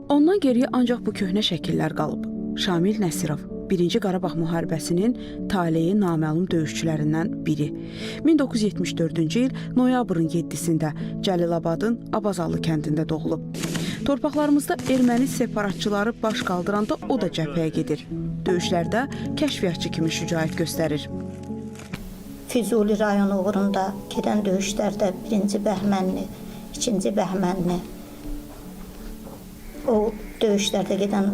Ondan geriyə ancaq bu köhnə şəkillər qalıb. Şamil Nəsirov, Birinci Qarabağ müharibəsinin taleyi naməlum döyüşçülərindən biri. 1974-cü il noyabrın 7-sində Cəlilabadın Abazalı kəndində doğulub. Torpaqlarımızda erməni separatçıları baş qaldıranda o da cəbhəyə gedir. Döyüşlərdə kəşfiyyatçı kimi şücaət göstərir. Füzuli rayonu uğrunda gedən döyüşlərdə birinci Bəhmənli, ikinci Bəhmənli, o döyüşlərdə gedən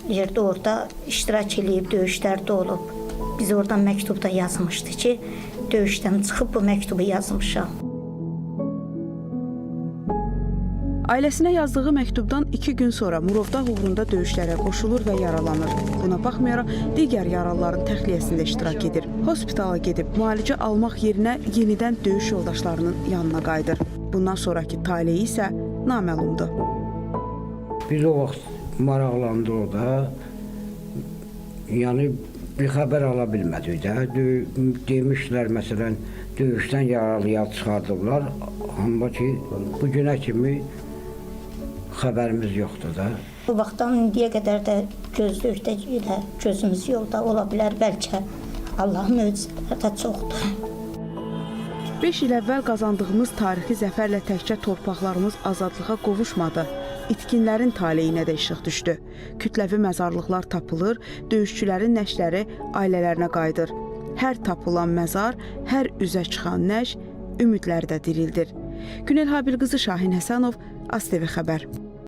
yerdə orada iştirak eləyib, döyüşlərdə olub. Biz oradan məktubda yazmışdı ki, döyüşdən çıxıb bu məktubu yazmışam. Ailəsinə yazdığı məktubdan 2 gün sonra Murovdağ uğrunda döyüşlərə qoşulur və yaralanır. Buna baxmayaraq digər yaralıların təxliyəsində iştirak edir. Hospitala gedib müalicə almaq yerinə yenidən döyüş yoldaşlarının yanına qayıdır. Bundan sonrakı taleyi isə naməlumdur. Biz o vaxt maraqlandıq da. Yəni bir xəbər ala bilmədik də. Demişdilər məsələn döyüşdən yaralıya çıxardıblar. Amma ki bu günə kimi xəbərimiz yoxdur da. Bu vaxtdan indiyə qədər də gözlükdə yenə gözümüz yolda ola bilər bəlkə. Allah möcüzələr də çoxdur. 5 il əvvəl qazandığımız tarixi zəfərlə təkcə torpaqlarımız azadlığa qovuşmadı. İtkinlərin taleyinə də işıq düşdü. Kütləvi məzarlıqlar tapılır, döyüşçülərin nəşləri ailələrinə qayıdır. Hər tapılan məzar, hər üzə çıxan nəş ümidləri də dirildir. Günel Habilqızı, Şahin Həsənov, ASTV xəbər.